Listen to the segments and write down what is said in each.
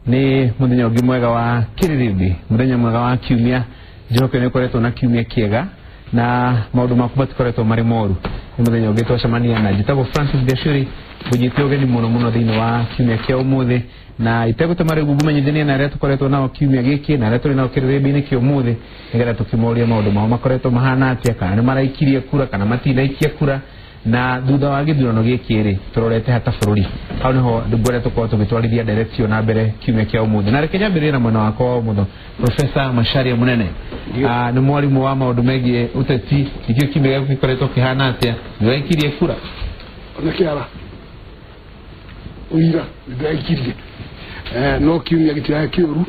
Nĩ mũthenya ũngĩ mwega wa kĩrĩrĩmbĩ, mũthenya mwega wa kiumia. Njoke nĩ ũkoretwo na kiumia kĩega na maũndũ maku matikoretwo marĩ moru. Nĩ mũthenya ũngĩ twacemania na njĩtagwo Francis Gachuri, ngũnyite ũgeni mũno mũno thĩinĩ wa kiumia kĩa ũmũthĩ, na itegũtema rĩu ngũmenyithanie na arĩa tũkoretwo nao kiumia gĩkĩ na arĩa tũrĩ nao kĩrĩrĩmbĩ-inĩ kĩa ũmũthĩ, nĩgetha tũkĩmorie maũndũ mao makoretwo mahana atĩa, kana nĩ maraikirie kura kana matinaikia kura, na thutha wa gĩthurano gĩkĩ rĩ tũrorete hata bũrũri. Hau nĩho ngwenda tũkorwo tũgĩtwarithia ndereti ĩyo na mbere kiumia kĩa ũmũthĩ. Na reke nyambĩrĩrie na mwena wakwa wa ũmotho, Profesa Macharia Munene. Nĩ mwarimũ wa maũndũ megiĩ ũteti. Nĩkĩo kiumia gĩaku gĩkoretwo kĩhana atĩa? Nĩ ũraikirie kura? Ona kĩara ũira nĩndĩraikirie, no kiumia gĩtirarĩ kĩũru.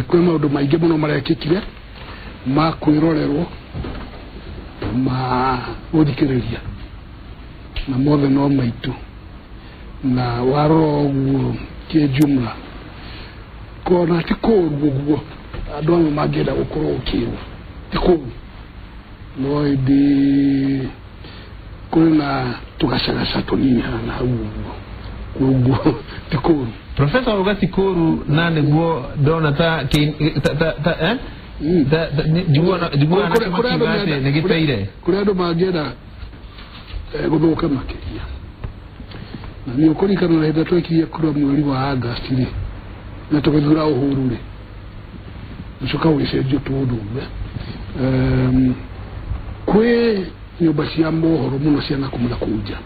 Kwĩ maũndũ maingĩ mũno marekĩkire ma kwĩrorerwo, ma gũthikĩrĩria, na mothe no maitũ. Na warora ũguo kĩjumla kona ti kũũru ũguo andũ amwe mangĩenda gũkorwo gũkĩrwo, ti kũũru, no ĩndĩ kũrĩ na tũgacagaca tũnini haha na hau ũguo, koguo ti kũũru. Profesa, uga ti kũũru na nĩguo ndona ta ta eh njiguaga Kũrĩ andũ makiuga atĩ nĩ gĩteire. Kũrĩ andũ mangĩenda gũthũke makĩria, na nĩ ũkũririkana na hĩndĩ ĩrĩa twekirie kura mweri wa August rĩ, na tũgĩthura Uhuru rĩ, gũcoka gũgĩcenjio tũndũ ũmwe. Kwĩ nyũmba cia mohoro mũno cia nakũu na kũu nja,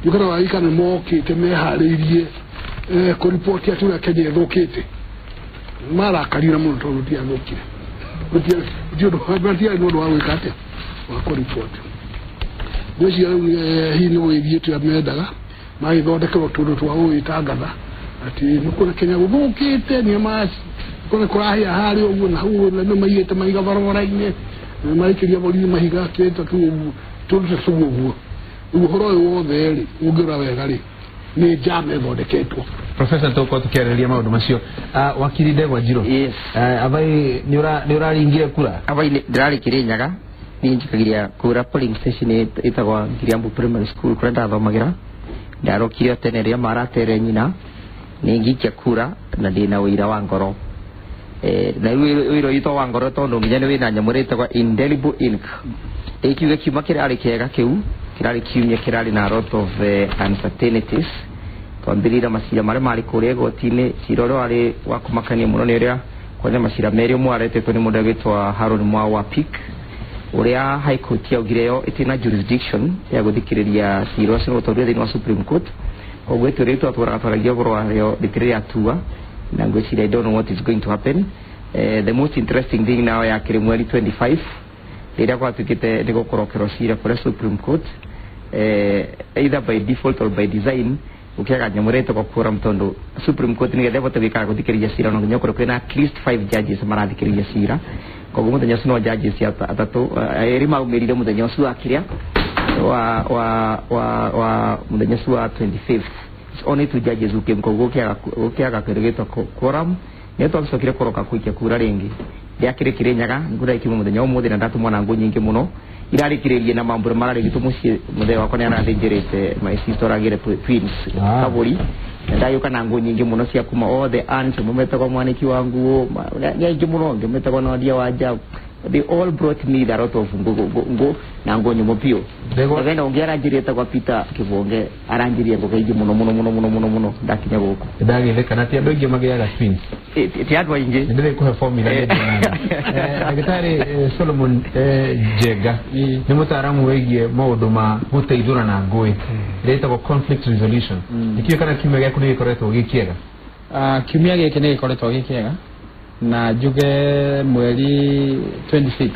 ndiũkana waririkana mokĩte meharĩirie kũriboti atĩ ũrĩa Kenya ĩthũkĩte. Marakarire mũno tondũ tiathũkire, matiarĩ na ũndũ wa gwĩka atĩa wa kũriboti. Ngwĩciria rĩu hihi nĩ gũgĩthiĩ tũrĩa mendaga magĩthondekerwo tũndũ twa gũgĩtangatha atĩ nĩ kũrĩ Kenya gũthũkĩte, nĩ kũrĩ kũrahĩa harĩa ũguo na hau, na nĩ maigĩte mahiga barabara-inĩ, nĩ maikĩria borithi mahiga kĩta kĩu ũguo, tũndũ ta tũu ũguo. Rĩu ũhoro ũyũ wothe rĩ, ũngĩrora wega rĩ, nĩ njama ĩthondeketwo. Profesa, tũgũkorwo tũkĩarĩrĩria maũndũ macio. Wakiri Ndegwa Njirũ. Yes. Abai nĩ ũraringire kura? Abai ndĩrarĩ Kĩrĩnyaga, niĩ njikagiria kura polling station ĩtagwo Ngiriambu Primary School kũrĩa ndathomagĩra. Ndarokire tene rĩrĩa maratere nyina, nĩ ngĩikia kura na ndĩna ũira wa ngoro. Na rĩu ũira witũ wa ngoro tondũ nginya nĩ wĩna nyamũ ĩrĩa ĩtagwo indelible ink. Ĩkiuga kiuma kĩrarĩ kĩega, kĩu kĩrarĩ kiumia kĩrarĩ na a lot of uncertainties. Twambĩrĩire macira marĩa marĩ kũrĩa igoti-inĩ. Cira ũrĩa warĩ wa kũmakania mũno nĩ ũrĩa kwene macira merĩ, ũmwe aretetwo nĩ mũndũ agĩtwa Haron Mwau wa PIC, ũrĩa High Court yaugire yo ĩtirĩ na jurisdiction ya gũthikĩrĩria cira ũcio tondũ thĩinĩ wa Supreme Court. Koguo itua rĩu twatwaraga twaragia ũhoro warĩo rĩtirĩ rĩatua, na ngwĩciria I don't know what is going to happen. The most interesting thing now yakĩrĩ mweri 25 rĩrĩa gwatuĩkĩte nĩ gũkũrokerwo cira kũrĩa Supreme Court, either by default or by design ũkĩaga nyamũ ĩrĩa ĩtagwo quorum, tondũ Supreme Court nĩgetha ĩhote gwĩkaga gũthikĩrĩria cira no nginya ũkorwo kwĩna at least five judges marathikĩrĩria cira. Koguo mũthenya ũcio no judges atatũ, erĩ maumĩrire mũthenya ũcio wa kĩrĩa wa mũthenya ũcio wa 25th. It's only two judges who came. Koguo gũkĩaga kĩndũ gĩtwa quorum. Nĩ twagĩcokire kũroka kũikia kura rĩngĩ. Ndĩakĩrĩ Kĩrĩnyaga ngura ikiuma mũthenya ũmũthĩ na ndatũmwo na ngũ nyingĩ mũno irarĩkĩrĩrie na mambũra mararĩ gitũ mũciĩ. Mũthee wakwa nĩ arathĩnjĩrĩte my sister aragĩre twins. Kabũri, na ndagĩũka na ngũ nyingĩ mũno cia kuma all the aunts, amwe metagwo mwanĩki wa nguo, nĩ aingĩ mũno, angĩ metagwo Nadia wa nja. They all brought me the lot of ngũ ngũ ngũ na ngũ nyũmũ biũ. Ndagenda ũngĩ aranjĩrĩte etagwo Peter Kĩbonge, aranjĩrire ngũ kaingĩ mũno mũno mũno mũno mũno mũno ndakinya gũkũ. Ndagĩtheka na ti andũ aingĩ magĩaga twins. Ti andũ aingĩ. Nĩ ndĩrĩkũhe formula nĩ ndagĩtarĩ Solomon Njenga nĩ mũtaaramu wĩgiĩ maũndũ ma gũteithũra na ngũĩ ĩrĩa ĩtagwo conflict resolution. Nĩkĩo kana kiumia gĩaku nĩ gĩkoretwo gĩ kĩega? Kiumia gĩkĩ nĩ gĩkoretwo gĩ kĩega, na njuge mweri 26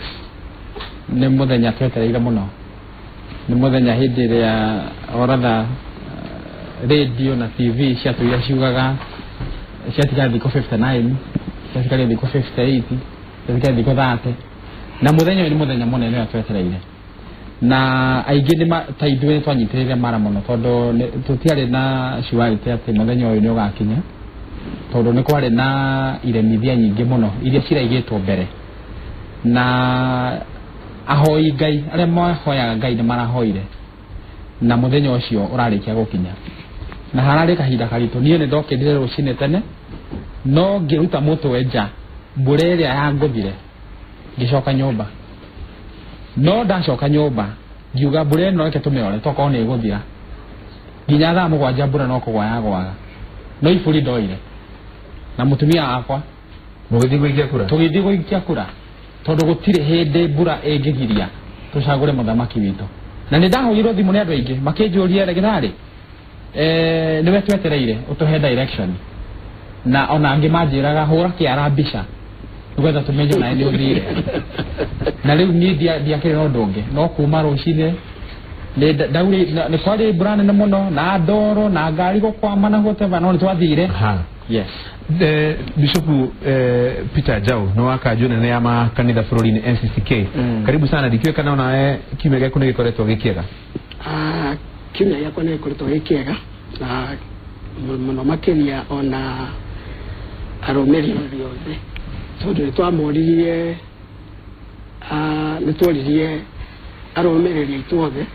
nĩ mũthenya twetereire mũno. Nĩ mũthenya hĩndĩ ĩrĩa oratha radio na TV ciatũire ciugaga ciatigara thikũ 59, ciatigara thikũ 58, ciatigara thikũ 30, na mũthenya ũyũ nĩ mũthenya mũnene ũrĩa twetereire, na aingĩ nĩ ta ithuĩ nĩ twanyitĩrĩire mara mũno tondũ tũtiarĩ na surety atĩ mũthenya ũyũ nĩ ũgakinya, tondũ nĩ kwarĩ na iremithia nyingĩ mũno iria ciraigĩtwo mbere, na ahoi Ngai arĩa mahoyaga Ngai nĩ marahoire na mũthenya ũcio ũrarĩkia gũkinya. Na hararĩ kahinda karitũ, niĩ nĩ ndokĩrire rũcinĩ tene no ngĩruta mũtwe nja, mbura ĩrĩa yangũthire ngĩcoka nyũmba. No ndacoka nyũmba ngiuga mbura ĩno reke tũmĩore tokorwo nĩ ĩgũthira. Nginya thaa 7 mbura no kũgwa yagwaga, no iburi ndoire na mũtumia wakwa mũgĩthiĩ gũikia kura, tũgĩthiĩ gũikia kura tondũ gũtirĩ hĩndĩ mbura ĩngĩgiria tũcagũre mũthamaki witũ. Na nĩ ndahũrirwo thimũ nĩ andũ aingĩ makĩnjũria, ndagĩtarĩ, nĩwe twetereire ũtũhe direction. Na ona angĩ manjĩraga hũra kĩara mbica nĩgetha tũmenye onawe nĩ ũthire. Na rĩu niĩ ndiakĩrĩ na ũndũ ũngĩ no kuma rũcinĩ nĩ kwarĩ mbura nene mũno na ndoro na ngari gũkwama na whatever, no nĩ twathire. Yes. Bishop Peter Njau nĩ wa kanjũ nene ya makanitha bũrũri-inĩ NCCK. Karibu sana. Ndikiũĩ kana onawe kiumia gĩaku nĩ gĩkoretwo gĩ kĩega. Kiumia gĩakwa nĩ gĩkoretwo gĩ kĩega na mũno makĩria ona arũmĩrĩri othe, tondũ nĩ twamoririe, nĩ tworirie arũmĩrĩri aitũ othe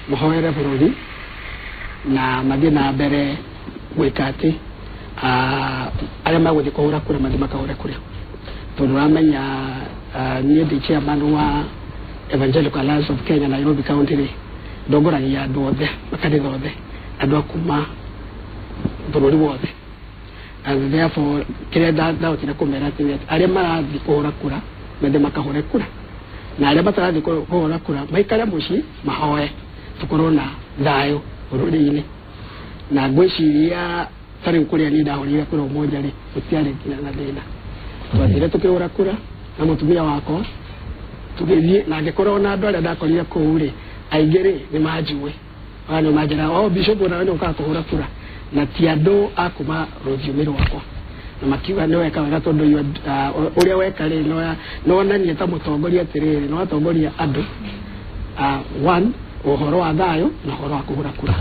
mahoere bũrũri na mathiĩ na mbere gwĩka atĩ arĩa magũthiĩ kũhũra kura mathiĩ makahũre kura, tondũ ũramenya niĩ ndĩ chairman wa Evangelical Alliance of Kenya Nairobi County rĩ, ndongoragia andũ othe makanitha othe, andũ a kuma bũrũri wothe, and therefore kĩrĩa ndahotire kũmera atĩ arĩa marathiĩ kũhũra kura mathiĩ makahũre kura, na arĩa matarathiĩ kũhũra kura maikare mũciĩ mahoe tũkorwo na thayũ bũrũri-inĩ. Na ngwĩciria ta rĩu kũrĩa niĩ ndahũrire kura ũmũnja rĩ, gũtiarĩ nginya na thĩna. Twathire tũkĩhũra kura na mũtumia wakwa tũgĩthiĩ, na ngĩkorwo na andũ arĩa ndakorire kũu rĩ, aingĩ rĩ nĩ manjũĩ, nĩ manjĩraga o bishop onawe nĩ ũkaga kũhũra kura, na ti andũ a kuma rũthiomi rwakwa, na makiuga nĩ weka wega tondũ ũrĩa weka rĩ nĩ wonania ta mũtongoria atĩrĩrĩ, nĩ watongoria andũ one ũhoro wa thayũ na ũhoro wa kũhũra kura.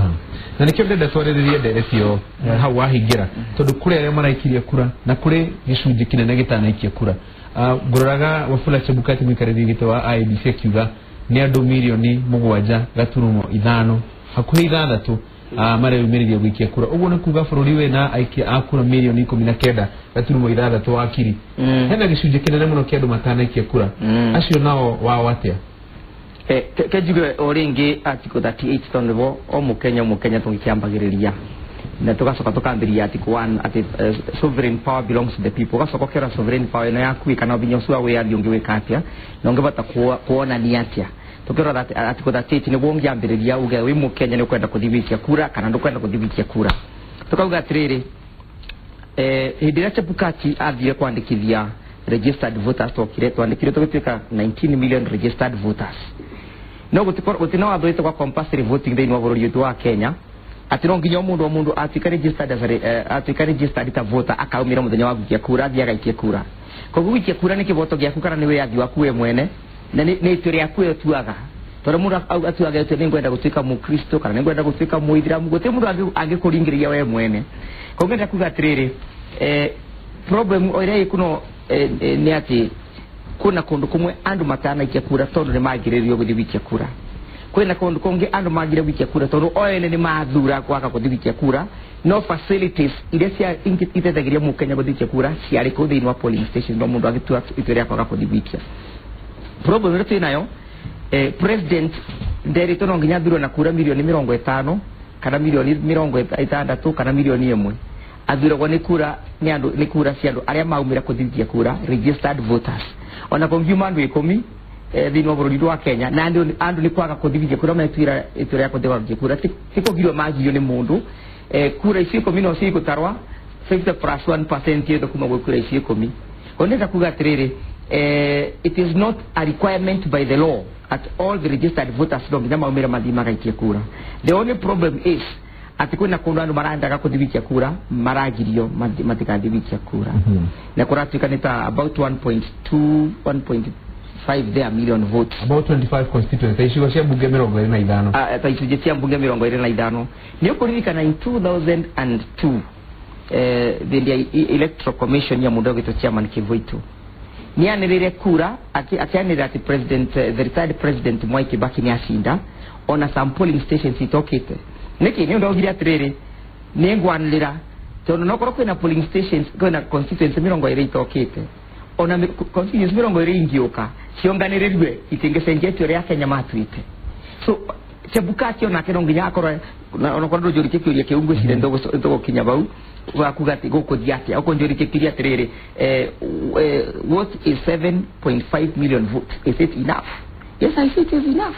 Na nĩkĩo ndĩrenda twarĩrĩrie ndereti ĩyo hau wahingĩra, tondũ kũrĩ arĩa maraikirie kura na kũrĩ gĩcunjĩ kĩnene gĩtanaikia kura. Ngũroraga Wafula Chebukati mũikarĩri gĩtĩ wa IEBC akiuga nĩ andũ mirioni 7.5 hakuhĩ 6 mareyumĩririe gũikia kura. Ũguo nĩ kuga bũrũri wĩna aikia a kura mirioni 19.6 wakiri. Hena gĩcunjĩ kĩnene mũno kĩa andũ matanaikia kura. Acio nao wao atĩa? Kenjuge o rĩngĩ article 38 tondũ nĩbo o mũkenya tũgĩkĩambagĩrĩria na tũgacoka tũkambĩrĩria article 1 atĩ sovereign power belongs to the people. Ũgacoka ũkera sovereign power ĩno yaku kana ũbinya ũcio wa wĩyathi ũngĩwĩka atĩa na ũngĩbota kuonania atĩa. Tũkĩrora article 38 nĩguo ũngĩambĩrĩria uge wĩ mũkenya nĩ ũkwenda kũthiĩ gũikia kura kana ndũkwenda kũthiĩ gũikia kura. Tũkauga atĩrĩrĩ, hĩndĩ ĩrĩa Chebukati athire kwandĩkithia registered voters, twokire twandĩkire tũgĩtuĩka 19 million registered voters. No gũtina watho wĩtagwo compulsory voting thĩinĩ wa bũrũri witũ wa Kenya, atĩ no nginya o mũndũ atuĩka registered as atuĩka registered ta voter akaumĩra mũthenya wa gũikia kura athiĩ agaikie kura. Koguo gũikia kura nĩ kĩboto gĩaku kana nĩ wĩyathi waku we mwene, na nĩ itua rĩaku we ũtuaga. Tondũ mũndũ atuaga atĩ nĩ ngwenda gũtuĩka mũkristo kana nĩ ngwenda gũtuĩka mũithĩramu, gũtirĩ mũndũ angĩkũringĩrĩria we mwene. Koguo ngenda kuga atĩrĩrĩ, problem ĩrĩa ĩ kuno nĩ atĩ kwĩna kũndũ kũmwe andũ matanaikia kura tondũ nĩ magirĩrĩrio gũthiĩ gũikia kura. Kwĩna kũndũ kũngĩ andũ magire gũikia kura tondũ o ene nĩ mathura kwaga gũthiĩ gũikia kura, no facilities iria cia iteithagĩrĩria mũkenya gũthiĩ gũikia kura ciarĩ kũu thĩinĩ wa polling station, no mũndũ agĩtua itua rĩa kwaga gũthiĩ gũikia. Problem ĩrĩa twĩ nayo, president nderĩtwo no nginya athurwo na kura mirioni 50 kana mirioni 60 kana mirioni 1. Athuragwo nĩ kura nĩ andũ, nĩ kura cia andũ arĩa maumĩra kũthiĩ gũikia kura, registered voters. Ona kũngiuma andũ 10 thĩinĩ wa bũrũri wa Kenya na andũ nĩ kwaga kũthiĩ gũikia kura metuĩra itua rĩa kũthiĩ gũikia kura, ti kũgirio magirio nĩ mũndũ. Kura icio 10 no cigũtarwa 50 plus 1% yetho kuma gwĩ kura icio 10. Koguo nĩenda kuga atĩrĩrĩ, it is not a requirement by the law at all the registered voters no nginya maumĩre mathiĩ magaikie kura. The only problem is atĩ kwĩna kũndũ andũ marendaga kũthiĩ gũikia kura maragirio matigathiĩ gũikia kura. Na kũratuĩka nĩ ta about 1.2 1.5 there million votes. About 25 constituencies, icigo cia mbunge 25. Ta icunjĩ cia mbunge 25. Nĩ ũkũririkana in 2002 hĩndĩ ya Electoral Commission ya mũndũ ũgĩtwo Chairman Kivuitu nĩ anĩrĩire kura akĩanĩrĩra atĩ president, the retired president Mwai Kibaki nĩ acinda ona some polling stations itokĩte. Nĩkĩ? Nĩ ũndũ augire atĩrĩrĩ, Nĩ ngwanĩrĩra tondũ nokorwo kwĩna polling stations, kwĩna constituency 20 itokĩte, ona constituency 20 ingĩũka cionganĩrĩrue itingĩcenjia itua rĩa Kenya matuĩte. So Chebukati onake no nginya akorwo onakorwo ndũnjũrĩtie kĩũria kĩu, ngwĩciria ndũgũkinya bau wakuga atĩ gũkũthiĩ atĩa. Ũkũnjũrĩtie kĩũria atĩrĩrĩ, what is 7.5 million votes, is it enough? Yes, I say it is enough.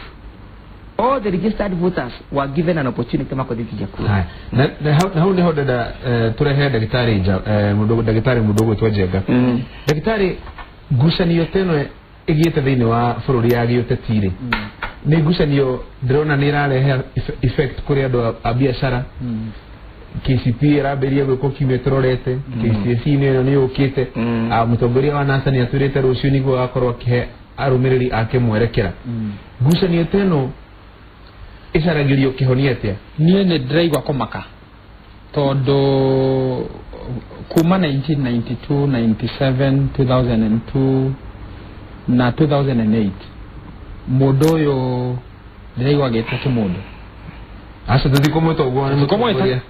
All the registered voters were given an opportunity makothithia kura. Haya. Na hau niho ndenda turehe ndagĩtarĩ nja, mũndũ ndagĩtarĩ mũndũ ũgwĩtwo Njenga. Ndagĩtarĩ, ngucanio ta ĩno ĩgĩte thĩinĩ wa bũrũri ya gĩũteti rĩ, nĩ ngucanio ndĩrona nĩ ĩrarehe effect kũrĩ andũ a biacara. KCP ĩrambĩrĩria gwĩkwo kiumia tũrorete, KCSE nĩ ĩno nĩ yũkĩte. Mũtongoria wa NASA nĩ atwĩrĩte rũciũ nĩguo agakorwo akĩhe arũmĩrĩri ake mwerekera. Ngucanio ta ĩno ĩcaragĩrio kĩhonia atĩa? Niĩ nĩ ndĩraigua kũmaka tondũ kuma 1992, 97, 2002 na 2008 mũndũ ũyũ ndĩraigua agĩtwo kĩmũndũ. Aca, tũtikũmwĩta ũguo nĩ Tũtikũmwĩta. mũtongoria.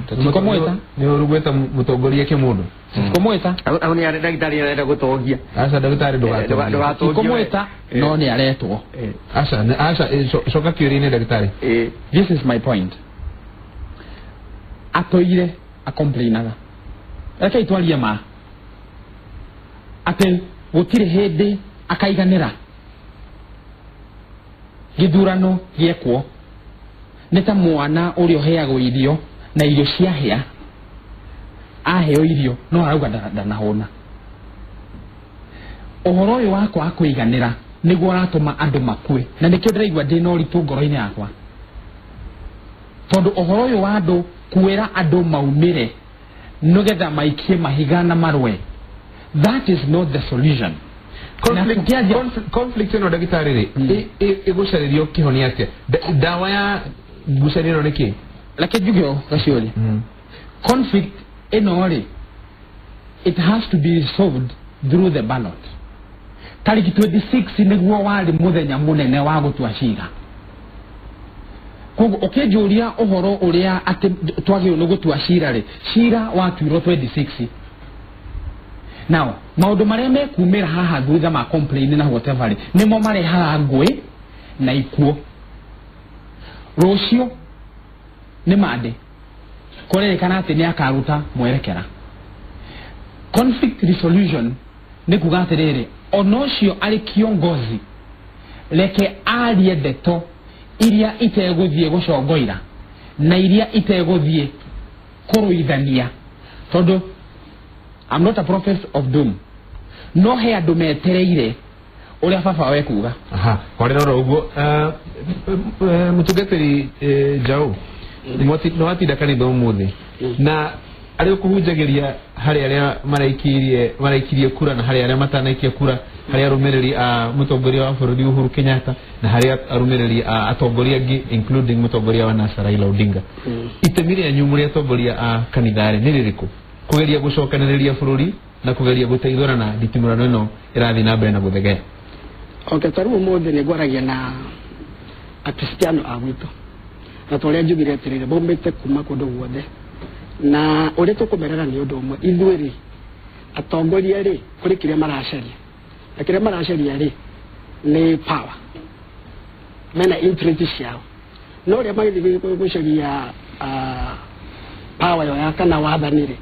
Tũtikũmwĩta. Nĩ ũru gwĩta mũtongoria kĩmũndũ. Tũtikũmwĩta. Au nĩ ndagĩtarĩ arenda gũtongia. Aca, ndagĩtarĩ, ndũgatongie. Ndũgatongie. Tũtikũmwĩta, no nĩ aretwo. Aca, aca, coka kĩũria-inĩ, ndagĩtarĩ. This is my point. Atũire acomplainaga, rekei twarie ma atĩ gũtirĩ hĩndĩ akaiganĩra. Gĩthurano gĩekwo nĩ ta mwana ũrĩa ũheagwo irio na irio ciahĩa, aheo irio no arauga ndanahũna. Ũhoro ũyũ wa kwaga kũiganĩra nĩguo ũratũma andũ makue, na nĩkĩo ndĩraigua ndĩna ũritũ ngoro-inĩ yakwa, tondũ ũhoro ũyũ wa andũ kwĩra andũ maumĩre nĩgetha maikie mahiga na marwe, that is not the solution. Conflict, Na tũkĩanjia- conflict ĩno, ndagĩtarĩ rĩ, ĩgũcarĩrio kĩhonia atĩa? Ndawa ya ngucanio ĩno nĩ kĩ? Reke njuge ũũ, Gaciũri, conflict ĩno rĩ, it has to be resolved through the ballot. Tarĩki 26 nĩguo warĩ mũthenya mũnene wa gũtua cira. Koguo ũkĩnjũria ũhoro ũrĩa atĩ twagĩrĩirwo nĩ gũtua cira rĩ, cira watuirwo 26. Now maũndũ marĩa mekumĩra haha thutha ma complain na whatever rĩ, nĩmo marehaga ngũĩ na ikuũ. Rũciũ nĩ mande kũrerĩkana atĩ nĩ akaruta mwerekera. Conflict resolution nĩ kuga atĩrĩrĩ, ona ũcio arĩ kiongozi, reke arie ndeto iria itegũthiĩ gũcongoira na iria itegũthiĩ kũrũithania, tondũ I'm not a prophet of doom, no he andũ metereire ũrĩa baba wekuga. Aha, kwarĩra oro ũguo, mũtungatĩri Njaũ, nĩ watinda kanitha ũmũthĩ na arĩa ũkũhunjagĩria harĩ arĩa maraikirie kura na harĩ arĩa matanaikia kura, harĩ arũmĩrĩri a mũtongoria wa bũrũri Uhuru Kenyatta na harĩ arũmĩrĩri a atongoria angĩ, including mũtongoria wa NASA Raila Odinga, itemi rĩanyu mũrĩ atongoria a kanitha rĩ nĩ rĩrĩkũ kũgeria gũcokanĩrĩria bũrũri na kũgeria gũteithũrana na nditimũrano ĩno ĩrathiĩ na mbere na gũthegea? Okay, ta rĩu ũmũthĩ nĩ ngwaragia na akristiano a gwitũ, na ta ũrĩa njugire atĩrĩrĩ, maumĩte kuma kũndũ guothe, na ũrĩa tũkũmerera nĩ ũndũ ũmwe. Ithuĩ rĩ, atongoria rĩ, kũrĩ kĩrĩa maracaria, na kĩrĩa maracaria rĩ nĩ power, mena interest ciao. No ũrĩa magĩthiĩ gũcaria power yo ya kana wathani rĩ,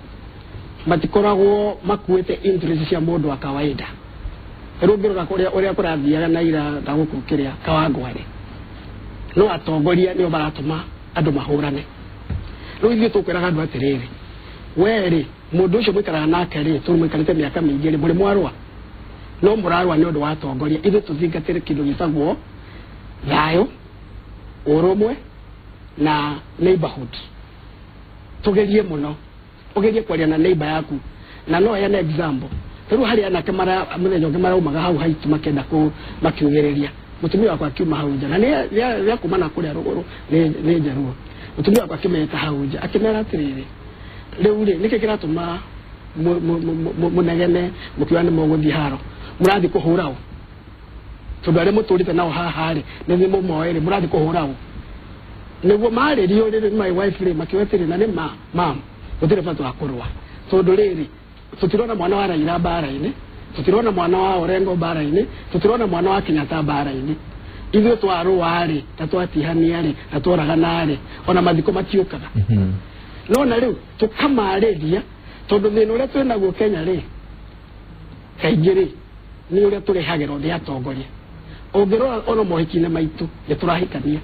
matikoragwo makuĩte interest cia mũndũ wa kawaida. Rĩu ũngĩrora kũrĩa ũrĩa kũrathiaga na ira na gũkũ kĩrĩa Kawangware, no atongoria nĩo maratũma andũ mahũrane. Rĩu ithuĩ tũkwĩraga andũ atĩrĩrĩ, we rĩ, mũndũ ũcio mũikaraga nake rĩ, tondũ mũikarĩte mĩaka mĩingĩ rĩ, mũrĩ mwarũa, no mũrarũa nĩ ũndũ wa atongoria. Ithuĩ tũthingatĩre kĩndũ gĩtagwo thayũ, ũrũmwe na neighborhood. Tũgerie mũno, ũgerie kwaria na neighbor yaku. Na no heane example, rĩu harĩ anake mara mũthenya ũngĩ maraumaga hau haitũ makĩenda kũ makiugĩrĩria mũtumia wakwa akiuma hau nja, na nĩ akuma na kũrĩa rũgũrũ, nĩ njaruo. Mũtumia wakwa akĩmeta hau nja, akĩmera atĩrĩrĩ, rĩu rĩ, nĩkĩ kĩratũma mũnegene mũkiuga nĩ mũgũthiĩ haro? Mũrathiĩ kũhũra ũ? Tondũ arĩa mũtũrĩte nao haha rĩ, nĩ mũmoĩ rĩ, mũrathiĩ kũhũra ũ? Nĩguo marĩrio rĩrĩ my wife rĩ makiuga na nĩ ma mam gũtirĩ bata wa kũrũa tondũ rĩrĩ tũtirona mwana wa Raila mbara-inĩ, tũtirona mwana wa Orengo mbara-inĩ, tũtirona mwana wa Kenyatta mbara-inĩ. Ithuĩ twarũa rĩ na twatihania rĩ na tworagana rĩ ona mathiko matiũkaga. No na rĩu tũkamarĩria tondũ thĩna ũrĩa twĩnaguo Kenya rĩ kaingĩ rĩ nĩ ũrĩa tũrehagĩrwo nĩ atongoria. Ũngĩrora ona mohiki-inĩ maitũ nĩ tũrahikania,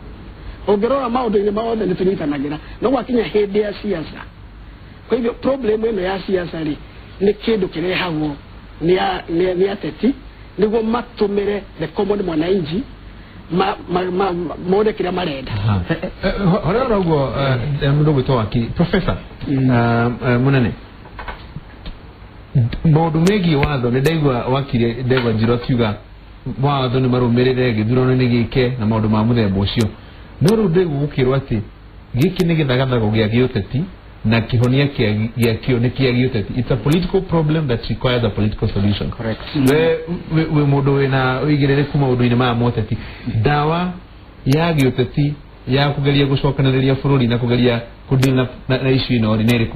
ũngĩrora maũndũ-inĩ mothe nĩ tũnyitanagĩra, no gwakinya hĩndĩ ya siasa. Kwa hivyo problem ĩno ya siasa rĩ nĩ kĩndũ kĩrehagwo nĩ ateti nĩguo matũmĩre the common mwananchi mone kĩrĩa marenda. Horera ũguo mũndũ ũgwĩtwo wakiri professor mũnene, maũndũ megiĩ watho nĩ ndaigua wakiri Ndegwa Njiru akiuga watho nĩ marũmĩrĩre gĩthurano nĩ gĩke na maũndũ ma mũthemba ũcio, no rĩu ndaigua gũkĩrwo atĩ gĩkĩ nĩ gĩthagathago gĩa gĩũteti na kĩhonia gĩakĩo nĩ kĩa gĩũteti. It's a political problem that requires a political solution. Correct. We mũndũ wĩna ũigĩrĩrĩku maũndũ-inĩ maya ma ũteti, ndawa ya gĩũteti ya kũgeria gũcokanĩrĩria bũrũri na kũgeria kũdeal na issue ĩno rĩ nĩ ĩrĩkũ?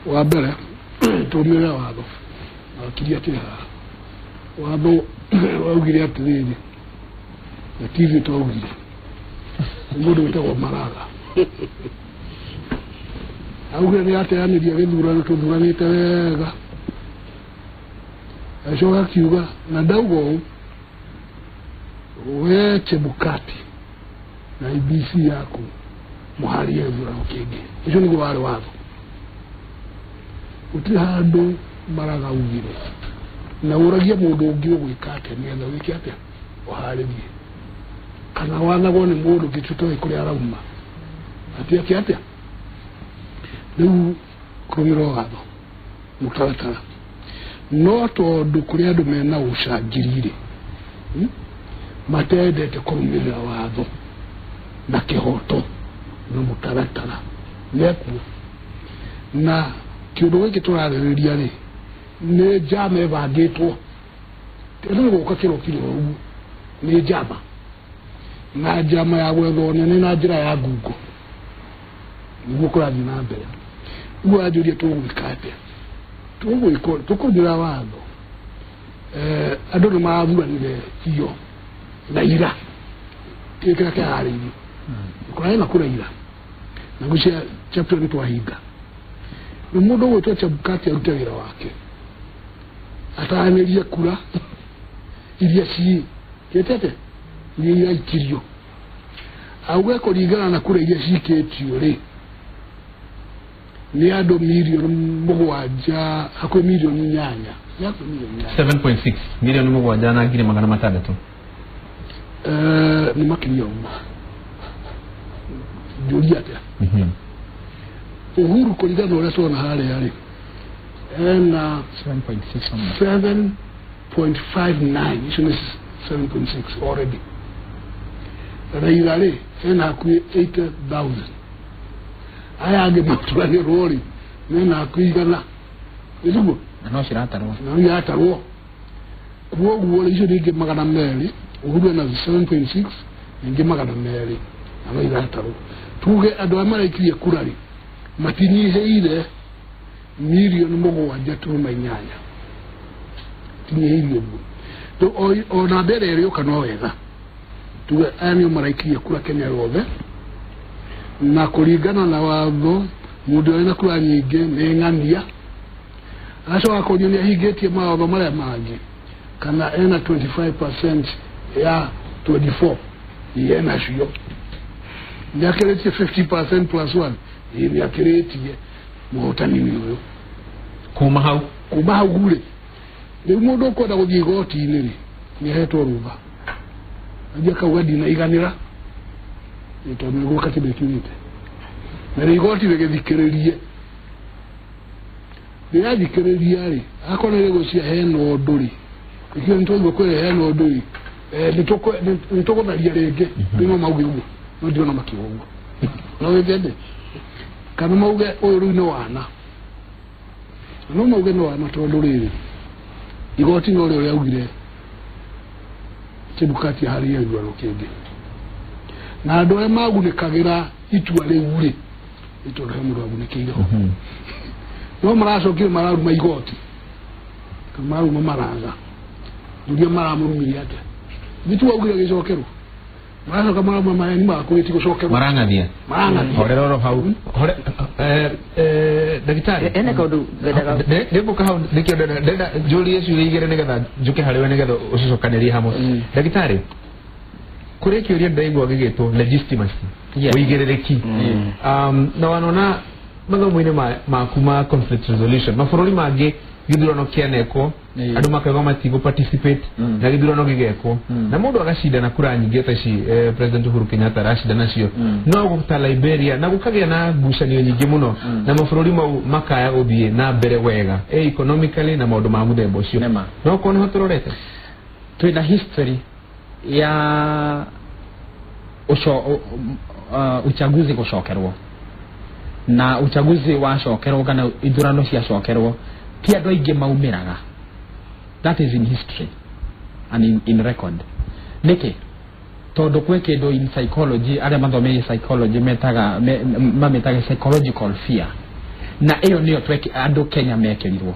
Wa mbere tũmĩre watho na wakiri akĩrĩ haha. Watho waugire atĩrĩrĩ, na ti ithuĩ twaugire, nĩ mũndũ wĩtagwo Maraga augire nĩ ateanĩria gĩthurano tũthuranĩte wega, acoka akiuga na ndauga ũũ, we Chebukati na IEBC yaku mũharie gĩthurano kĩngĩ. Ũcio nĩguo warĩ watho. Gũtirĩ handũ Maraga augire na ũragia mũndũ ũngĩ ũgwĩka atĩa nĩgetha wĩke atĩa ũharĩrie, kana wathagwo nĩ mũndũ ũngĩ tũtoĩ kũrĩa arauma atĩ ake atĩa. Rĩu kũrũmĩrĩra watho mũtaratara, no tondũ kũrĩ andũ mena ũcangiri rĩ matendete kũrũmĩrĩra watho na kĩhoto na mũtaratara mekuo. Na kĩũndũ gĩkĩ tũrarĩrĩria rĩ nĩ njama ĩbangĩtwo, andũ nĩ gũka kĩrokire ũguo, nĩ njama na njama ya gwetha ũnene na njĩra ya ngungo nĩguo kũrathiĩ na mbere. Ũguo anjũria tũgwĩka atĩa, tũkũrũmĩrĩra watho. Andũ nĩ marathuranire iyo na ira kĩrĩa kĩrĩa kĩharĩirio kũrarĩ na kũra ira na ngwĩciria chapter nĩ twahinga. Rĩu mũndũ ũgwĩtwo Chebukati arute wĩra wake, ataranĩrie kura iria ciĩkĩte iria iraikirio, auge kũringana na kura iria cikĩtio rĩ nĩ andũ 7 hakuhĩ 8 7.6 7,600,000. Nĩ makĩria ũguo. Njũria atĩa Uhuru kũringana na ũrĩa tuona harĩa rĩ ena 7.6 7.59, icio nĩ 7.6 already. Raila rĩ ena hakuhĩ 80,000, aya angĩ maturanĩrwo rĩ mena hakuhĩ 100, nĩguo na no ciratarwo, na iratarwo. Kuoguo rĩ icio nĩ ingĩ 200, Uhuru ena 7.6 ingĩ 200 na no iratarwo. Tuge andũ arĩa maraikirie kura rĩ matinyihĩire 7.8 tinyihĩire ũguo. Ona mbere ĩrĩũka no wega tuge aya nĩo maraikirie kura Kenya yothe, na kũringana na watho mũndũ ũrĩa wĩna kura nyingĩ nĩ ng'ania, agacoka akonio nĩ ahingĩtie mawatho marĩa mangĩ, kana ena 25% ya 24 ena cio, nĩ akĩrĩtie 50% plus 1 nĩ akĩrĩtie mũhotani ũyũ kuma hau rĩ. Rĩu mũndũ ũkwenda gũthiĩ igoti-inĩ rĩ nĩ ahetwo rũtha, athiĩ akauga ndinaiganĩra tondũ nĩguo katiba ĩkiugĩte, na rĩ igoti rĩgĩthikĩrĩrie, rĩrathikĩrĩria rĩ akorwo nĩ rĩgũcia hena ũndũ rĩ, ikio nĩ twaigua kwĩrĩ hena ũndũ rĩ nĩ tũgũtharia rĩngĩ, rĩu no mauge ũguo, no ndirona makiuga ũguo, no wĩkende kana mauge ũyũ rĩu nĩ wana, no mauge nĩ wana tondũ rĩrĩ igoti no rĩo rĩaugire Chebukati aharĩrie gĩthurano kĩngĩ, na andũ arĩa magunĩkagĩra itua rĩu rĩ nĩ tondũ he mũndũ wagunĩkĩire ho. No maracokire mararuma igoti kana mararuma Maraga nduria maramũrumirie atĩa gĩtua augire gĩcokerwo maracoka mararuma maheni maku gĩtigũcokerwo marang'athia horera oro hau hore ndagĩtarĩ ene kaũndũ ngendaga ndĩgũka hau nĩkĩo ndĩrenda njũrie ciũria igĩrĩ nĩgetha njũke harĩ we nĩgetha ũcicokanĩrie hamwe. Ndagĩtarĩ, kũrĩ kĩũria ndĩraigua gĩgĩtwo legitimacy, ũigĩrĩrĩki, na wanona mathomo-inĩ maku ma conflict resolution mabũrũri mangĩ gĩthurano kĩanekwo andũ makauga matigũ participate na gĩthurano gĩgekwo na mũndũ agacindana kura nyingĩ ta ici President Uhuru Kenyatta aracinda nacio, no ta Liberia na gũkagĩa na ngucanio nyingĩ mũno na mabũrũri mau makaya gũthiĩ na mbere wega economically na maũndũ ma mũthemba ũcio. No korwo nĩho tũrorete twĩna history ya uchaguzi gũcokerwo na uchaguzi wacokerwo kana ithurano ciacokerwo ti andũ aingĩ maumĩraga. That is in history and in record. Nĩkĩ? Tondũ kwĩ kĩndũ in psychology arĩa mathomeire psychology metaga mamĩtaga psychological fear, na ĩyo nĩyo andũ Kenya mekĩrirwo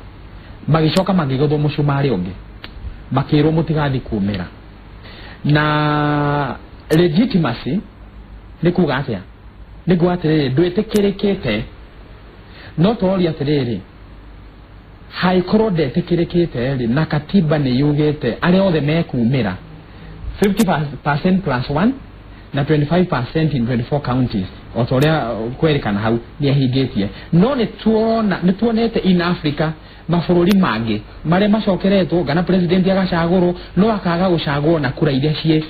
magĩcoka magĩgũthwo mũcumarĩ ũngĩ makĩrwo mũtigathiĩ kumĩra. Na legitimacy nĩ kuga atĩa? Nĩ kuga atĩrĩrĩ, ndwĩtĩkĩrĩkĩte, no tũroria atĩrĩrĩ, haikorwo ndetĩkĩrĩkĩte rĩ, na katiba nĩ yugĩte arĩa othe mekumĩra 50% plus 1 na 25% in 24 counties o ta ũrĩa kwerĩkana hau nĩ ahingĩtie. No nĩ tuonete in Africa mabũrũri mangĩ marĩa macokeretwo kana president agacagũrwo no akaga gũcagũrwo na kura iria ciĩ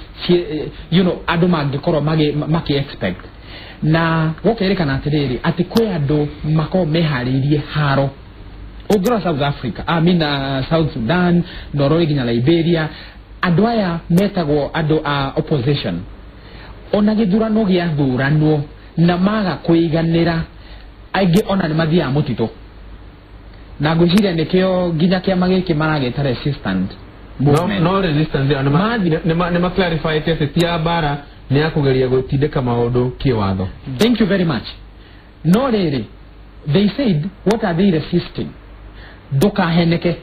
you know andũ mangĩkorwo maki expect, na gũkerĩkana atĩrĩrĩ atĩ kwĩ andũ makorwo meharĩirie haro. Ũngĩrora South Africa, I mean South Sudan, Norway nginya Liberia, andũ aya metagwo andũ a opposition ona gĩthurano gĩathuranwo na maga kũiganĩra aingĩ ona nĩ mathiaga mũtitũ, na ngwĩciria nĩkĩo nginya kĩama gĩkĩ maragĩta resistant movement. No resistance ĩyo nĩ ma clarify atĩ ti ya mbara, nĩ ya kũgeria gũtindĩka maũndũ kĩwatho. Thank you very much. No rĩrĩ, they said what are they resisting? Ndũkaheneke,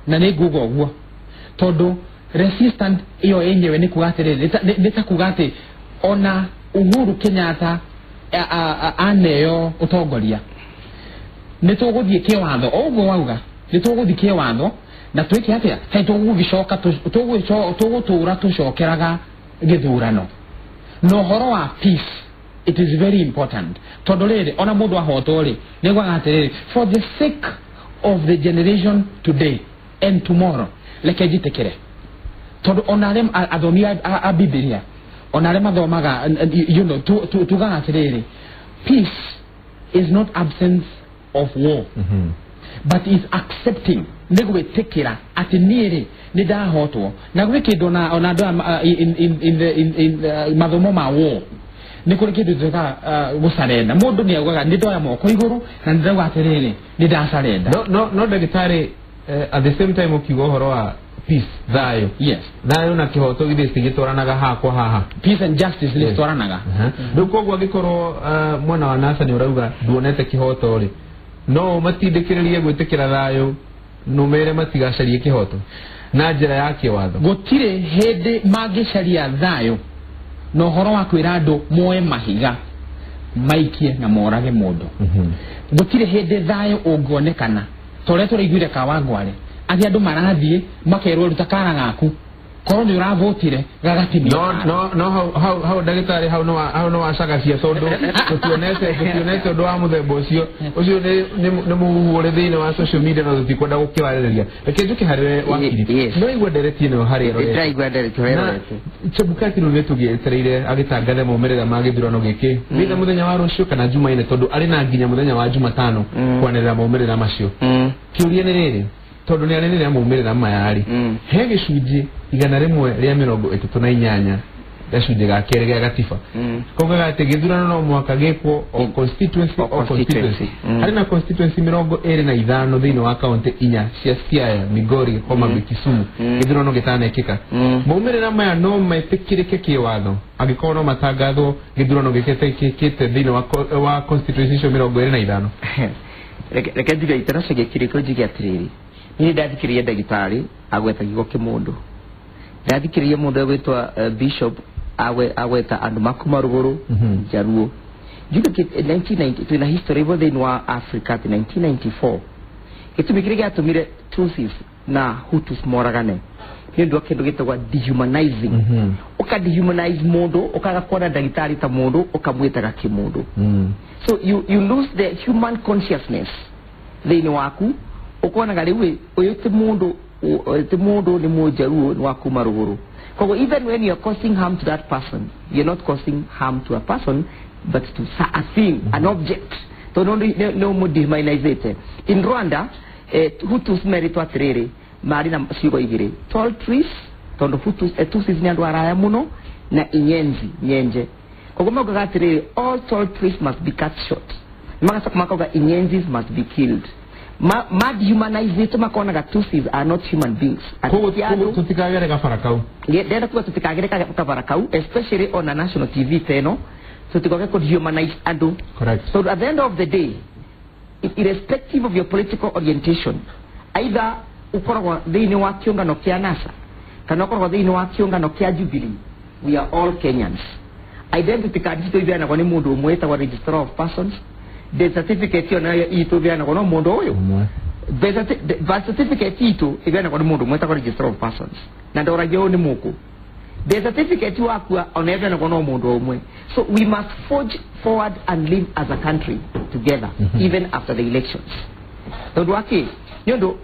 na nĩ nguga ũguo tondũ resistant ĩyo yenyewe nĩ kuga atĩrĩrĩ, nĩ ta kuga atĩ ona Uhuru Kenyatta aneo ũtongoria nĩ tũgũthiĩ kĩwatho, o ũguo wauga nĩ tũgũthiĩ kĩwatho na twĩke atĩa, kaĩ tũgũgĩcoka tũgũtũra tũcokeraga gĩthurano. Na ũhoro wa peace, it is very important tondũ rĩrĩ ona mũndũ ahotwo rĩ nĩ gwaga atĩrĩrĩ, for the sake of the generation today and tomorrow reke njĩtĩkĩre, tondũ ona arĩa athomi a Bibilia ona arĩa mathomaga you know tugaga atĩrĩrĩ, peace is not absence of war but is accepting, nĩ gwĩtĩkĩra atĩ niĩ rĩ nĩ ndahotwo. Na gwĩ kĩndũ ona andũ in mathomo ma war nĩ kũrĩ kĩndũ twĩkaga gũcarenda. Mũndũ nĩ augaga nĩ ndoya moko igũrũ na nĩ ndauga atĩrĩrĩ nĩ ndacarenda. No ndagĩtarĩ, at the same time ũkiuga ũhoro wa peace, thayũ, yes, thayũ na kĩhoto githĩ citigĩtwaranaga hakwa haha, peace and justice nĩ citwaranaga. Rĩu koguo angĩkorwo mwena wa NASA nĩ ũrauga nduonete kĩhoto rĩ, no matindĩkĩrĩrie gwĩtĩkĩra thayũ nũmere matigacarie kĩhoto na njĩra ya kĩwatho. Gũtirĩ hĩndĩ mangĩcaria thayũ na ũhoro wa kwĩra andũ moe mahiga maikie na morage mũndũ. Gũtirĩ hĩndĩ thayũ ũngĩonekana ta ũrĩa tũraiguire Kawangware atĩ andũ marathiĩ makerwo ruta kara gaku korwo nĩ ũravotire gagatinio. No hau ndagĩtarĩ hau no wacagacia tondũ tũtionete ũndũ wa mũthemba ũcio. Ũcio nĩ mũhuhu ũrĩ thĩinĩ wa social media na tũtikwenda gũkĩwarĩrĩria. Reke njũke harĩ we wakiri. No igua ndereti ĩno harĩa ĩrorete. Ndĩraigua ndereti harĩa ĩrorete. Chebukati rĩu nĩ tũgĩetereire agĩtangathe maumĩrĩra ma gĩthurano gĩkĩ either mũthenya wa rũciũ kana Jumaine, tondũ arĩ na nginya mũthenya wa Jumatano kwanĩrĩra maumĩrĩra macio. Kĩũria nĩ rĩrĩ, tondũ nĩ arĩrĩra maumĩrĩra maya rĩ, he gĩcunjĩ 138 gacunjĩ ga kerĩ gĩa gatiba kaugaga atĩ gĩthurano no mũhaka gĩkwo o constituency o constituency. Harĩ na constituency 25 thĩinĩ wa kaunti 4 cia Siaya, Migori, Homa Bay, Kisumu gĩthurano gĩtanekĩka. Maumĩrĩra maya no metĩkĩrĩke kĩwatho angĩkorwo no matangathwo gĩthurano gĩkĩte thĩinĩ wa constituency icio 25. Reke njuge itanacokia kĩrĩko njuge atĩrĩrĩ, niĩ ndathikĩrĩria ndagĩtarĩ agweta kiugo kĩmũndũ, ndathikĩrĩria mũndũ egwĩtwa bishop agweta andũ makuma rũgũrũ Njaruo. Njuge 1990 twĩna history ĩmwe thĩinĩ wa Africa atĩ 1994 gĩtũmi kĩrĩa gĩatũmire Tutsis na Hutus moragane nĩ ũndũ wa kĩndũ gĩtagwa dehumanizing. Ũka dehumanize mũndũ, ũkaga kuona ndagĩtarĩ ta mũndũ, ũkamwĩtaga kĩmũndũ. So you lose the human consciousness thĩinĩ waku, ũkonaga rĩu ũyũ ti mũndũ, ti mũndũ nĩ mũnjaruo, nĩ wa kuma rũgũrũ. Koguo even when you are causing harm to that person, you're not causing harm to a person but to a thing, an object. Tondũ nĩ ũmũdehumanizĩte. In Rwanda, Hutus meritwo atĩrĩrĩ, marĩ na ciugo igĩrĩ, tall trees, tondũ Hutus, Tutsis nĩ andũ araya mũno, na inyenzi, nyenje. Koguo maugaga atĩrĩrĩ, all tall trees must be cut short. Magacoka makauga inyenzi must be killed. Ma dehumanizĩte makonaga Tutsis are not human beings. Koguo tũtikagere kabara kau. Ndĩrenda kuga tũtikagere kabara kau, especially on a national TV teno, tũtikoke kũ dehumanize andũ. Correct. So at the end of the day, irrespective of your political orientation, either ukoragwo thĩinĩ wa kĩũngano kĩa NASA kana ũkoragwo thĩinĩ wa kĩũngano kĩa Jubilee, we are all Kenyans. Identity card citũ iheanagwo nĩ mũndũ ũmwe wĩtagwo registrar of persons. Death certificate ĩyo nayo itũ iheanagwo no mũndũ ũyũ. Birth certificate itũ iheanagwo nĩ mũndũ ũmwe wĩtagwo registrar of persons, na ndoragia ũyũ nĩ mũkũ. Death certificate wakua ona iheanagwo no mũndũ ũmwe. So we must forge forward and live as a country together, even after the elections. Tondũ wa kĩ? Nĩ ũndũ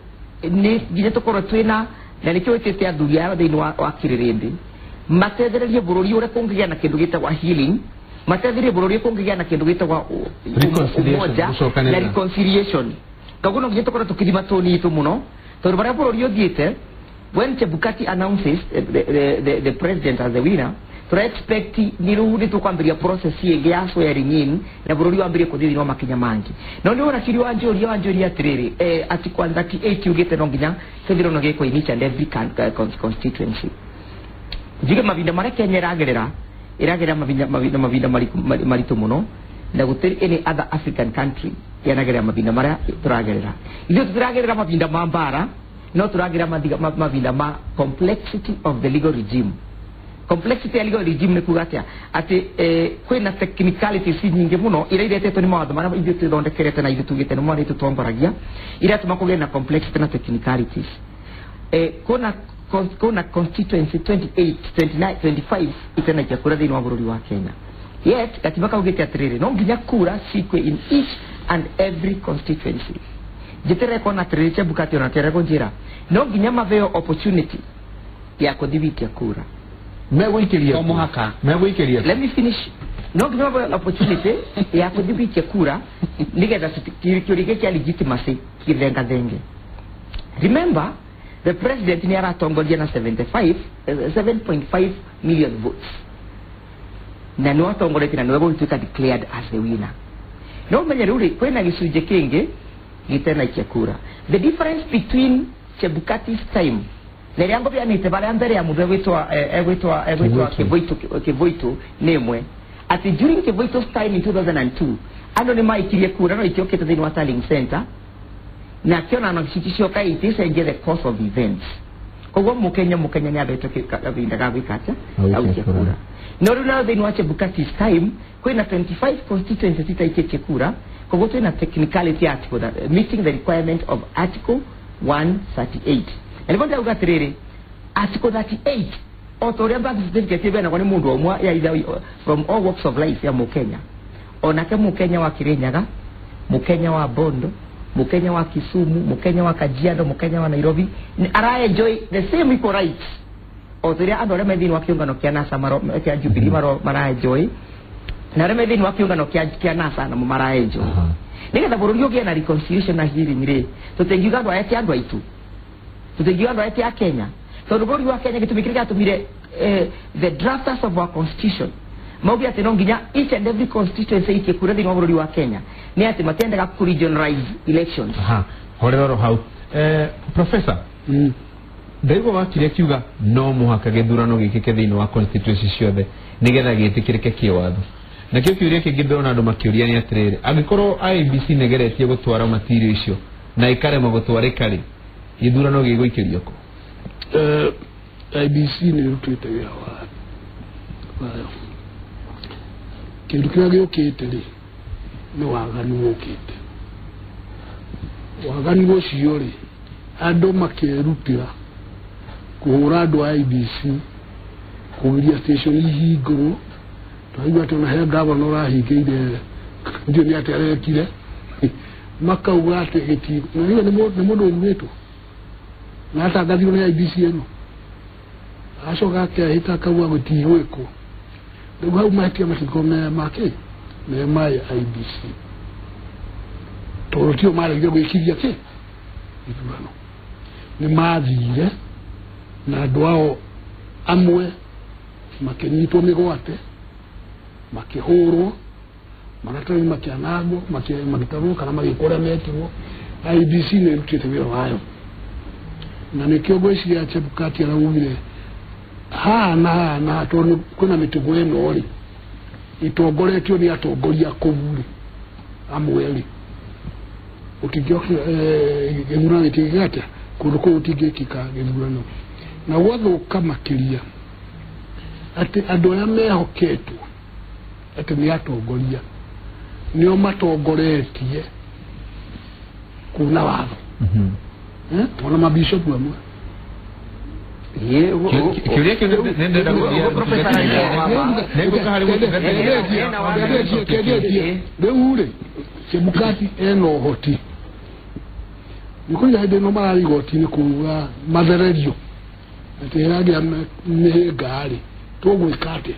nĩ nginya tũkorwo twĩna, na nĩkĩo wĩtĩte athuri aya thĩinĩ wa kĩrĩrĩmbĩ matethererie bũrũri ũrĩa kũngĩgĩa na kĩndũ gĩtagwo healing, matethererie bũrũri ũrĩa kũngĩgĩa na kĩndũ gĩtagwo umoja na reconciliation. Koguo no nginya tũkorwo tũkĩthima tũni itũ mũno, tondũ barĩa bũrũri ũthiĩte, when Chebukati announces the president as the winner, tura expect ni rĩu nĩ tũkwambĩrĩria process ĩngĩ ya swearing in na bũrũri wambĩrĩrie kũthiĩ thĩinĩ wa makinya mangĩ. No nĩ ũrakiri wanjũria atĩrĩrĩ, article 38 yugĩte no nginya gĩthurano gĩkwo in each and every constituency. Njuge mavinda marĩa Kenya ĩragerera mavinda maritũ mũno, na gũtirĩ any other African country yanagerera mavinda marĩa tũragerera. Ithuĩ tũtiragerera mavinda ma mbara, no tũragerera mavinda ma complexity of the legal regime. Complexity ya legal regime nĩ kuga atĩa? Atĩ kwĩna technicalities nyingĩ mũno iria iretetwo nĩ mawatho marĩa ithuĩ twĩthondekerete na ithuĩ tugĩte nĩ marĩa tũtongoragia, iratũma kũgĩe na complexity na technicalities. Kuna constituency 28, 29, 25 itenaikia kura thĩinĩ wa bũrũri wa Kenya. Yet katiba kaugĩte atĩrĩrĩ, no nginya kura cikwe in each and every constituency. Njĩtĩre kuona atĩrĩrĩ, Chebukati ona kĩrĩa njĩra, no nginya maveo opportunity ya kũthibitia kura. Megũikĩria mũhaka. Megũikĩria. Let me finish. No nginya maveo opportunity ya kũthibitia kura nĩgetha kĩũria kĩa legitimacy kĩthengathenge. Remember, the president ni aratongoria na 7.5 million votes. Na nĩ watongoretie na nĩwe gũgĩtuĩka declared as the winner. No ũmenye rĩu rĩ, kwĩna gĩcunjĩ kĩngĩ gĩtenaikia kura. The difference between Chebukati's time na ĩrĩa ngũbĩanĩte barĩa mbere ya mũndũ egwĩtwa Kivuitu nĩ ĩmwe. Atĩ during Kivuitu's time in 2002, andũ nĩ maikirie kura no itiokĩte thĩinĩ wa tallying center, na kĩona no cicioka iticenjie the course of events. Koguo mũkenya nĩ abetwo kahinda ga gwĩka atĩa? Gũikia kura. No rĩu nayo thĩinĩ wa Chebukati's time kwĩna 25 constituencies itaikĩtie kura, koguo twĩna technicality article that meeting the requirement of article 138. Na nĩguo ndĩrauga atĩrĩrĩ, article 38 o ta ũrĩa birth certificate ĩheanagwo nĩ mũndũ ũmwe ya either from all walks of life ya mũkenya, onake mũkenya wa Kirinyaga, mũkenya wa Bondo, mũkenya wa Kisumu, mũkenya wa Kajiado, mũkenya wa Nairobi, ara enjoy the same equal rights o ta ũrĩa andũ arĩa me thĩinĩ wa kĩũngano kĩa NASA kĩa Jubilee mara enjoy, na arĩa me thĩinĩ wa kĩũngano kĩa NASA namo mara enjoy. Nĩgetha bũrũri ũgĩe na reconciliation na healing rĩ, tũtingiuga andũ aya ti andũ aitũ, tũtingiuga andũ aya ti a Kenya, tondũ bũrũri wa Kenya gĩtũmi kĩrĩa gĩatũmire the drafters of our constitution mauge atĩ no nginya each and every constituency ikie kura thĩinĩ wa bũrũri wa Kenya nĩ atĩ matiendaga kũ regionalize elections. Aha, horera oro hau. Professor, ndaigua wakiri akiuga no mũhaka gĩthurano gĩkĩke thĩinĩ wa constituency ciothe nĩgetha gĩtĩkĩrĩke kĩwatho. Nakĩo kĩũria kĩngĩ ndĩrona andũ makĩũria nĩ atĩrĩrĩ, angĩkorwo IEBC nĩgeretie gũtwara material icio na ĩkarema gũtwarĩka rĩ, gĩthurano gĩgũikĩrio kũ? IEBC nĩ ĩrutĩte wĩra wayo. Kĩndũ kĩrĩa gĩũkĩte rĩ nĩ waganu ũkĩte. Waganu ũcio rĩ, andũ makerutĩra kũhũra andũ a IEBC, kũgiria station ihingũrwo. Twaigua atĩ ona he gavana ũrahingĩire, ndiũĩ nĩ atĩa arekire, makauga atĩ gĩti na rĩu nĩ mũndũ ũthurĩtwo na atangathirwo nĩ IEBC ĩno, acoka akehĩta akauga gũtigwĩkwo. Rĩu hau mahĩtia matingĩkorwo me makĩ me ma IEBC, tondũ tio maregire gwĩkiria kĩ gĩthurano. Nĩ mathire na andũ ao amwe makĩnyitwo mĩgwate, makĩhũrwo, maratathi makĩanangwo, magĩtarwo kana magĩkwo ũrĩa mekirwo. IEBC nĩ ĩrutĩte wĩra wayo, na nĩkĩo ngwĩciria Chebukati araugire haha na haha na haha, tondũ kwĩna mĩtugo ĩno rĩ ĩtongoretio nĩ atongoria kũu rĩ amwe rĩ, ũtingĩokire gĩthurano gĩtingĩka atĩa kũndũ kũu gũtingĩkĩka gĩthurano. Na gwathũka makĩria atĩ andũ arĩa mehoketwo atĩ nĩ atongoria nĩo matongoretie kuna watho. Ona mabishopu amwe. Kĩũria kĩu nĩ ndĩrenda nĩngũka harĩ mũtungatĩri. Rĩu rĩ, Chebukati ena ũhoti nĩ kũiga hĩndĩ ĩno mararĩ igoti-inĩ kuga mathererio atĩ ĩragĩa mĩhĩnga rĩ, tũgwĩka atĩa?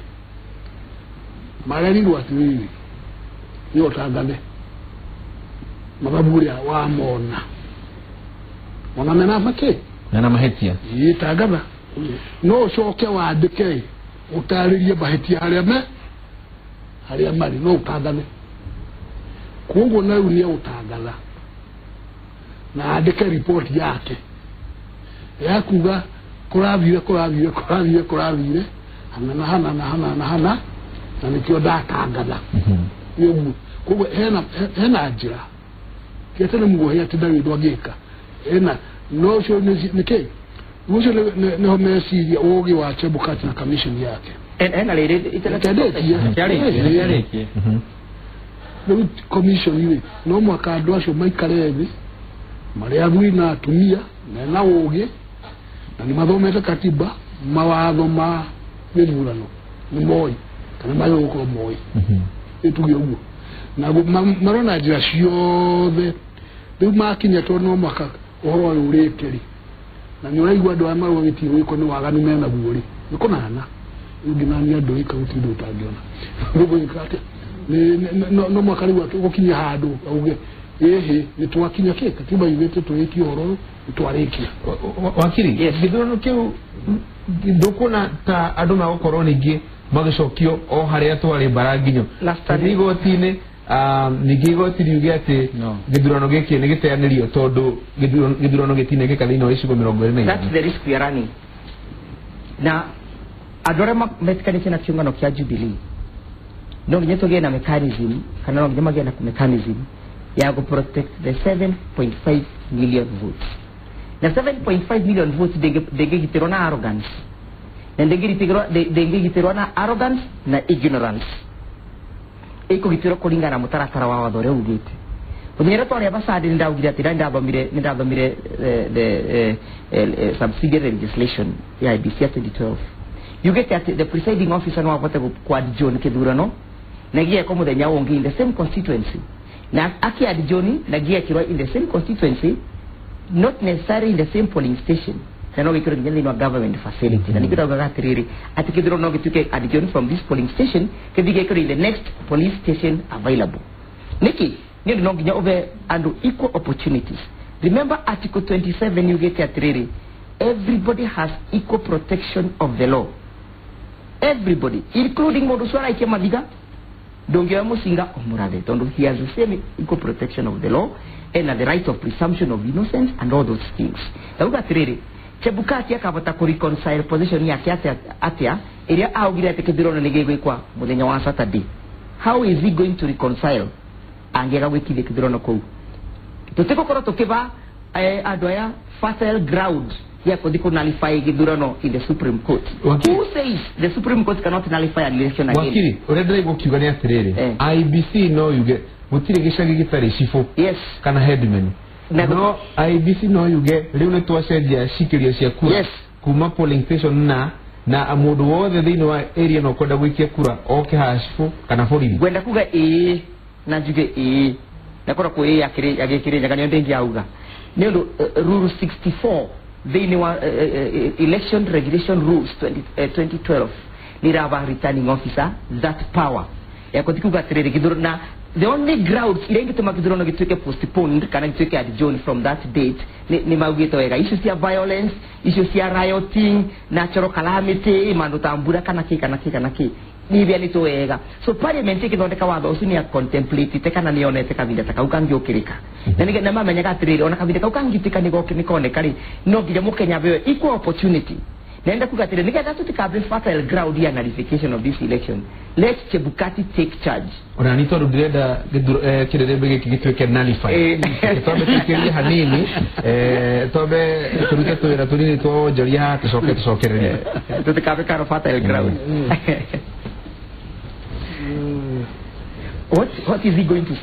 Marerirwo atĩrĩrĩ, nĩ ũtangathe mathabu ũrĩa wamona ona mena makĩ mena mahĩtia, ĩĩ tangatha, no ũcoke wandĩke ũtarĩrie mahĩtia harĩa me harĩa marĩ, no ũtangathe. Koguo na rĩu nĩ egũtangatha na andĩke riboti yake ya kuga kũrathire kũrathire kũrathire kũrathire hana na hana na hana na hana, na nĩkĩo ndatangatha. Nĩ ũguo. Koguo hena njĩra ti atĩ nĩ muohe atĩ ndarĩ ũndũ angĩka, hena no ũcio nĩ kĩ ũcio nĩho meciria ũgĩ wa Chebukati na commission yake ena rĩrĩ Kĩarĩkie. Rĩu commission rĩ, no mũhaka andũ acio maikare thĩ marĩ athuri na atumia mena ũgĩ na nĩ mathomete katiba, mawatho ma gĩthurano nĩ moĩ kana magĩrĩirwo gũkorwo moĩ, ĩtuge ũguo na marona njĩra ciothe. Rĩu makinya tondũ no mũhaka ũhoro ũyũ ũrĩke rĩ, na nĩ ũraigua andũ aya marauga gĩtigwĩkwo nĩ waganu menaguo rĩ, nĩ kũnana rĩu ngĩnania andũ ĩka gũtirĩ ũndũ ũtangĩona. Rĩu atĩa no mũhaka rĩu gũkinya handũ auge ĩhĩ nĩ twakinya kĩ katiba yugĩte tũrĩkie ũhoro ũyũ, nĩ twarĩkia. Wakiri, gĩthurano kĩu ndũkuona ta andũ magũkorwo ningĩ magĩcokio o harĩa twarĩ mbara nginyo Last time. igoti-inĩ, ningĩ igoti riuge atĩ gĩthurano gĩkĩ nĩ gĩteanĩrio tondũ gĩthurano gĩtinekĩka thĩinĩ wa icigo 25. That's the risk we are running. Na andũ arĩa metĩkanĩtie na kĩũngano kĩa Jubilee no nginya tũgĩe na mechanism, kana no nginya magĩe na mechanism ya gũ protect the 7.5 million votes. Na 7.5 million votes ndĩngĩgitĩrwo na arrogance, na ndĩngĩgitĩrwo na arrogance na ignorance. Ĩkũgitĩrwo kũringana na mũtaratara wa watho ũrĩa ugĩte. Mũthenya ũrĩa twarĩ Abasadi nĩ ndaugire atĩ nĩ ndathomire the subsidiary legislation ya IEBC ya 2012 yugĩte atĩ the presiding officer no ahote kũ-adjourn kĩthurano na gĩekwo mũthenya ũngĩ in the same constituency, na akĩ-adjourn na gĩekĩrwo in the same constituency, not necessarily in the same polling station, na no gĩkĩrwo nginya thĩinĩ wa government facility. Na nĩkĩo ndaugaga atĩrĩrĩ, atĩ kĩthurano no gĩtuĩke adjourn from this polling station gĩthiĩ gĩkĩrwo in the next police station available. Nĩkĩ? Nĩ ũndũ no nginya ũhe andũ equal opportunities. Remember article 27 yugĩte atĩrĩrĩ, everybody has equal protection of the law. Everybody including mundu ucio araikia mathiga ndungioya mucinga umurathe tondu he has the same equal protection of the law and the right of presumption of innocence and all those things. Ndauga atiriri, Chebukati akabota ku reconcile position yake atia iria augire ati kithurano ni gigwikwa muthenya wa Saturday. How is he going to reconcile angiaga gwikithia kithurano kuu? Tutigukorwo tukiba andu aya fertile ground ya kuthi ku nullify githurano in the Supreme Court. Who says the Supreme Court cannot nullify an election again? Wakiri, uria ndiraigua ukiuga ni atiriri, IEBC no yuge gutire gicagi gitari cibu, yes, kana headman. No IEBC no yuge riu ni twacenjia cikirio cia kura, yes, kuma polling station na mundu wothe thiini wa area no kwenda gwikia kura oke haha cibu kana borithi. Ngwenda kuga ĩĩ na njuge ĩĩ na korwo kwĩ ĩĩ agĩkĩrĩ nyaga nĩyo ndĩngĩauga nĩ ũndũ rule 64 thĩinĩ wa election regulation rules 2012 nĩ iraba returning officer that power ya kũthi kuga atĩrĩrĩ gĩthurano, na the only grounds iria ingĩtũma gĩthurano gĩtuĩke postponed kana gĩtuĩke adjourned from that date nĩ maugĩte wega icio cia violence, icio cia rioting, natural calamity, maũndũ ta mbura kana kĩ kana kĩ kana kĩ nĩ wega. So parliament ĩgĩthondeka watho ũcio nĩ contemplate kana nĩ yonete kavinda ta kau kangĩũkĩrĩka na nĩ na mamenyaga atĩrĩrĩ ona kavinda kau kangĩtuĩka nĩ koneka rĩ, no nginya mũkenya abeo equal opportunity. Naenda kuga atĩrĩrĩ nĩgetha tũtikabe fertile ground ya nullification of this election, let Chebukati take charge. Ona ni tondu ndirenda kĩrĩrĩmbĩ gĩkĩ gĩtuĩke nullified, twambe tũikĩrie hanini, twambe tũrute tũwĩra tũnini twa wonjoria haha tũcoke tũcokererie tũtikabe karo fertile ground. What is he going to say?